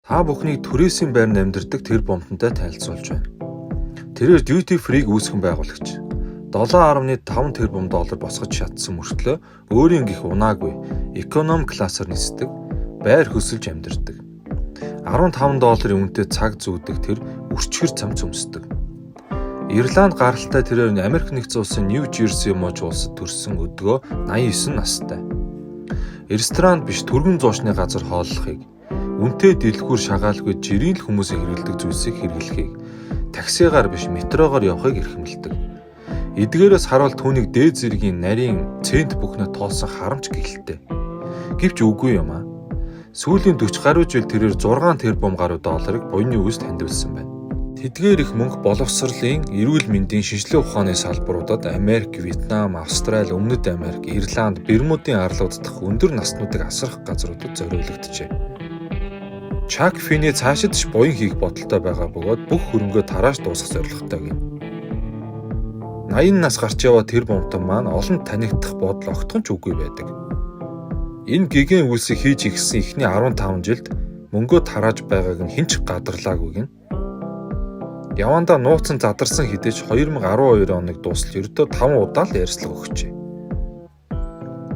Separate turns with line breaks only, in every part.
Та бүхнийг түрээсийн байранд амьдардаг тэр бомтонтой танилцуулж байна. Тэрээр Duty Free-г үүсгэн байгуулагч. 7.5 тэрбум доллар босгож чадсан мөртлөө өөрийн гих унаагүй эконом классаар нисдэг, байр хөсөлж амьдардаг. 15 долларын үнэтэй цаг зүүдэг тэр үрчгэр цамц өмсдөг. Ирланд гаралтай тэрээр Америк нэгдсэн улсын Нью Жерси мужи улсад төрсэн өдгөө 89 настай. Ресторанд биш, түргэн зуушны газар хооллохыг, үнэтэй дэлгүүр шагаалгүй жирийн л хүмүүсийн хэрэглэдэг зүйлсийг хэрэглэхийг, таксигаар биш, метрогоор явахыг эрхэмлэдэг. Эдгээрээс харуул түүнийг дээд зэргийн нарийн цент бүхнээ тоолсон харамч гэлтэй. Гэвч үгүй юм аа. Сүүлийн 40 гаруй жил тэрээр 6 тэрбум гаруй долларыг буяны үйлс хандивлсан байна. Тэдгээр их мөнгө боловсролын, эрүүл мэндийн, шинжлэх ухааны салбаруудад Америк, Вьетнам, Австрали, Өмнөд Америк, Ирланд, Бермудын арлууд дахь өндөр наснуудыг асрах газруудад зориулагджээ. Чак Фини цаашид ч буян хийх бодолтой байгаа бөгөөд бүх хөрөнгөө тарааж дуусгах зорилготой гэнэ. 80 нас гарч яваа тэр бомтон маань олонд танигдах бодол огтхон ч үгүй байдаг. Энэ гэгээн үйлсийг хийж эхэлсэн эхний 15 жилд мөнгөө тарааж байгааг нь хэн ч гадарлаагүй гэнэ. Явандаа нууцсан задарсан хэдий ч 2012 оныг дуустал ердөө 5 удаа л ярьцлага өгчээ.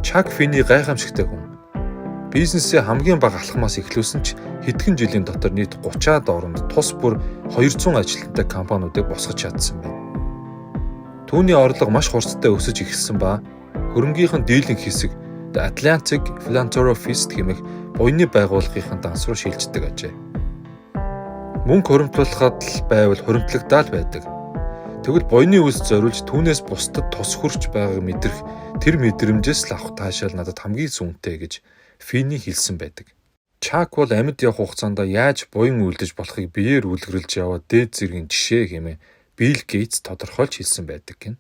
Чак Фини гайхамшигтай хүн. Бизнесээ хамгийн бага алхмаас эхлүүлсэн ч хэдхэн жилийн дотор нийт 30-аад оронд тус бүр 200 ажилтнтай компаниудыг босгож чадсан байна. Түүний орлого маш хурцтай өсөж эхэлсэн ба хөрөнгийнх нь дийлэнх хэсэг The Atlantic Philanthropists хэмээх буяны байгууллагын данс руу шилждэг ажээ. Мөнгө хуримтлуулахад л байвал хуримтлагдаал байдаг. Тэгвэл буяны үйлс зориулж түүнээс бусдад тус хүрч байгааг мэдрэх тэр мэдрэмжээс л авах таашаал надад хамгийн сүүнтэй гэж Фини хэлсэн байдаг. Чак бол амьд явах хугацаанд яаж буян үлдэж болохыг биеэр үлгэрлэж яваа дээд зэргийн жишээ хэмээн Билл Гейтс тодорхойлж хэлсэн байдаг гэнэ.